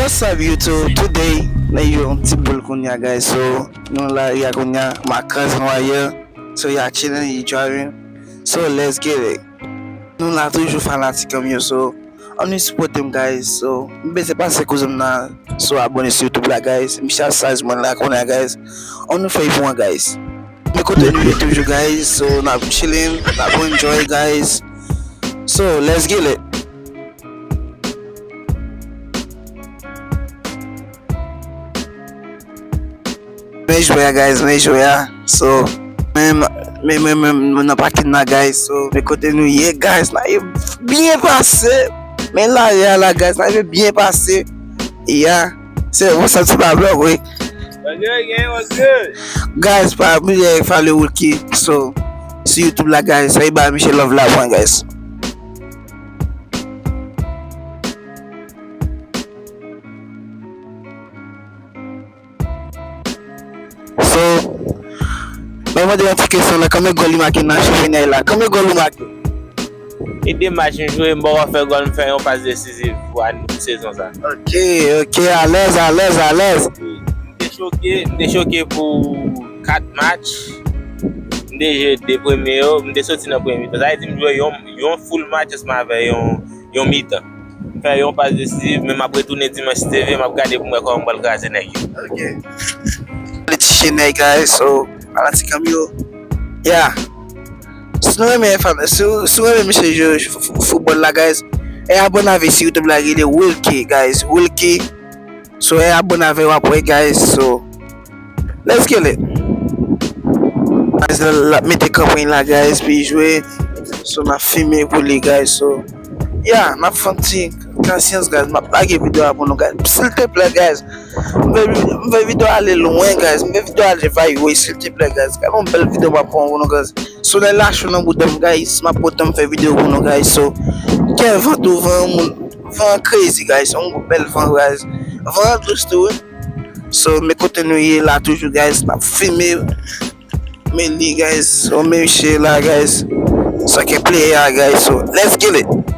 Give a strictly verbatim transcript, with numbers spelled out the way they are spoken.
What's up YouTube? Today, nan yon ti boul kounye a, guys. So, nou la ya kounye a, m a kraze yon wire. So, ya chilling, you driving. So, let's get it. Nou la toujou fanatik an m yo, so, ann nou sipòte m, guys. So, m bezwen pase kouzen m nan, so, abone sou YouTube la, guys. M chak size mwen la kounye a, guys. Ann nou fè pou mwen, guys. Men kote nou ye toujou, guys. So, n ap chilling, n ap enjoy, guys. So, let's get it. Men jwe a, guys, men jwe a. So, men, men, men, men, men nan pakin nan, guys. So, men kote nou ye, guys, n a ye byen pase. Men la, ya la, guys, n a ye byen pase. Yeah. Se bon, sa ti pa blòk, wi. What's good, gang? What's good? Guys, pa bliye follow Wilky. So, sou YouTube la, guys. Sa e ba Michel Love la, pwen, guys. So, mwen mande yon ti kesyon la, konbyen gòl li make nan chanpyona la? Konbyen gòl ou make? E de match m jwe, m poko fè gòl, m fè yon pas desiziv pou an-, pou sezon sa. Ok, ok, alèz, alèz, alèz. M te choke, m te choke pou kat match. M te jwe de premye yo, m te soti nan premye mitan. Sa vle di m jwe yon, yon full match ansanm avè yon, yon mitan. M fè yon pas desiziv, men m ap retounen dimanch si Dye vle, m ap gade pou m wè kòman m pral kraze nèg yo. Ok. Politichyen nèg, guys, so, fanatik an m yo. Yeah. Si nou renmen fan-, si, si w renmen misye jwe f-, f-, foutbòl la, guys, e abone avè sou YouTube la, rele Wilky, guys. Wilky. So, e abone avè w ap wè, guys. So, let's get it. Guys, l ap mete kanpay la, guys, pou l jwe. So, n ap filme pou li, guys. So, yeah, n ap fè yon ti pasyans, guys. M ap lage videyo a pou nou, guys. Silteplè, guys. M vle, m vle videyo ale lwen, guys. M vle videyo ale vay, wi, silteplè, guys. Gade yon bèl videyo m ap pran pou nou, guys. Solèy la cho nan bouda m, guys. M ap kontan m fè videyo pou nou, guys. So, gen van tou, van moun, van crazy, guys. Yon bèl van, guys. Van dous tou, wi. So, men kote nou ye la toujou, guys. N ap filme. Men li, guys. So, men misye la, guys. Soccer player, guys. So, let's get it.